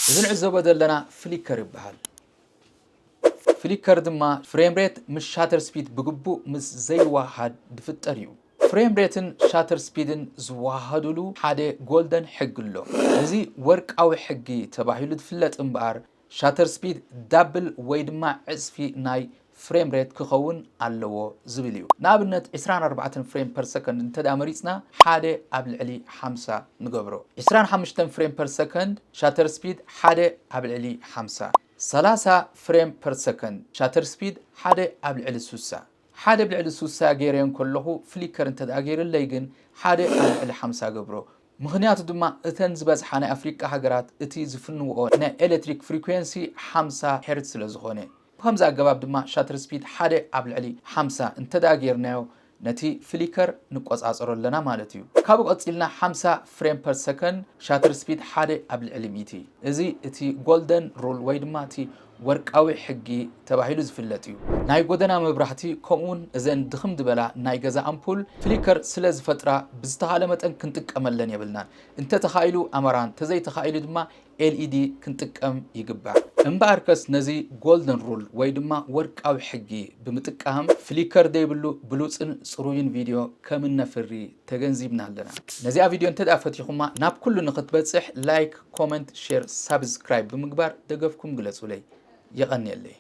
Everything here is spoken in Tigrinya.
እዚ ንዕዘቦ ዘለና ፍሊከር ይበሃል። ፍሊከር ድማ ፍሬም ሬት ምስ ሻተር ስፒድ ብግቡእ ምስ ዘይወሃሃድ ዝፍጠር እዩ። ፍሬም ሬትን ሻተር ስፒድን ዝወሃሃዱሉ ሓደ ጎልደን ሕጊ ኣሎ። እዚ ወርቃዊ ሕጊ ተባሂሉ ዝፍለጥ እምበኣር ሻተር ስፒድ ዳብል ወይ ድማ ዕጽፊ ናይ ፍሬም ሬት ክኸውን ኣለዎ ዝብል እዩ። ንኣብነት ዕስራን ኣርባዕተን ፍሬም ፐር ሰከንድ እንተ ደኣ መሪጽና ሓደ ኣብ ልዕሊ ሓምሳ ንገብሮ። ዕስራን ሓሙሽተን ፍሬም ፐር ሰከንድ ሻተር ስፒድ ሓደ ኣብ ልዕሊ ሓምሳ። ሰላሳ ፍሬም ፐር ሰከንድ ሻተር ስፒድ ሓደ ኣብ ልዕሊ ሱሳ። ሓደ ኣብ ልዕሊ ሱሳ ገይረዮ እንከለኹ ፍሊከር እንተ ደኣ ገይርለይ ግን ሓደ ኣብ ልዕሊ ሓምሳ ገብሮ። ምኽንያቱ ድማ እተን ዝበዝሓ ናይ ኣፍሪቃ ሃገራት እቲ ዝፍንውኦ ናይ ኤሌክትሪክ ፍሪኩዌንሲ ሓምሳ ሄርትዝ ስለ ዝኾነ። ብኸምዚ ኣገባብ ድማ ሻተር ስፒድ ሓደ ኣብ ልዕሊ ሓምሳ እንተ ደኣ ጌርናዮ ነቲ ፍሊከር ንቆጻጸሮ ኣለና ማለት እዩ። ካብኡ ቀጺልና ሓምሳ ፍሬም ፐር ሰከንድ ሻተር ስፒድ ሓደ ኣብ ልዕሊ ሚእቲ። እዚ እቲ ጎልደን ሩል ወይ ድማ እቲ ወርቃዊ ሕጊ ተባሂሉ ዝፍለጥ እዩ። ናይ ጎደና መብራህቲ ከምኡውን እዘን ድኽም ዝበላ ናይ ገዛ ኣምፑል ፍሊከር ስለ ዝፈጥራ ብዝተኻእለ መጠን ክንጥቀመለን የብልናን። እንተተኻኢሉ ኣመራን እንተዘይተኻኢሉ ድማ ኤልኢዲ ክንጥቀም ይግባእ። እምበኣርከስ ነዚ ጎልደን ሩል ወይ ድማ ወርቃዊ ሕጊ ብምጥቃም ፍሊከር ዘይብሉ ብሉጽን ጽሩይን ቪድዮ ከም እነፍሪ ተገንዚብና ኣለና። ነዚኣ ቪድዮ እንተ ደኣ ፈቲኹማ ናብ ኩሉ ንኽትበጽሕ ላይክ፣ ኮመንት፣ ሼር፣ ሳብስክራይብ ብምግባር ደገፍኩም ግለጹለይ። የቐንየለይ።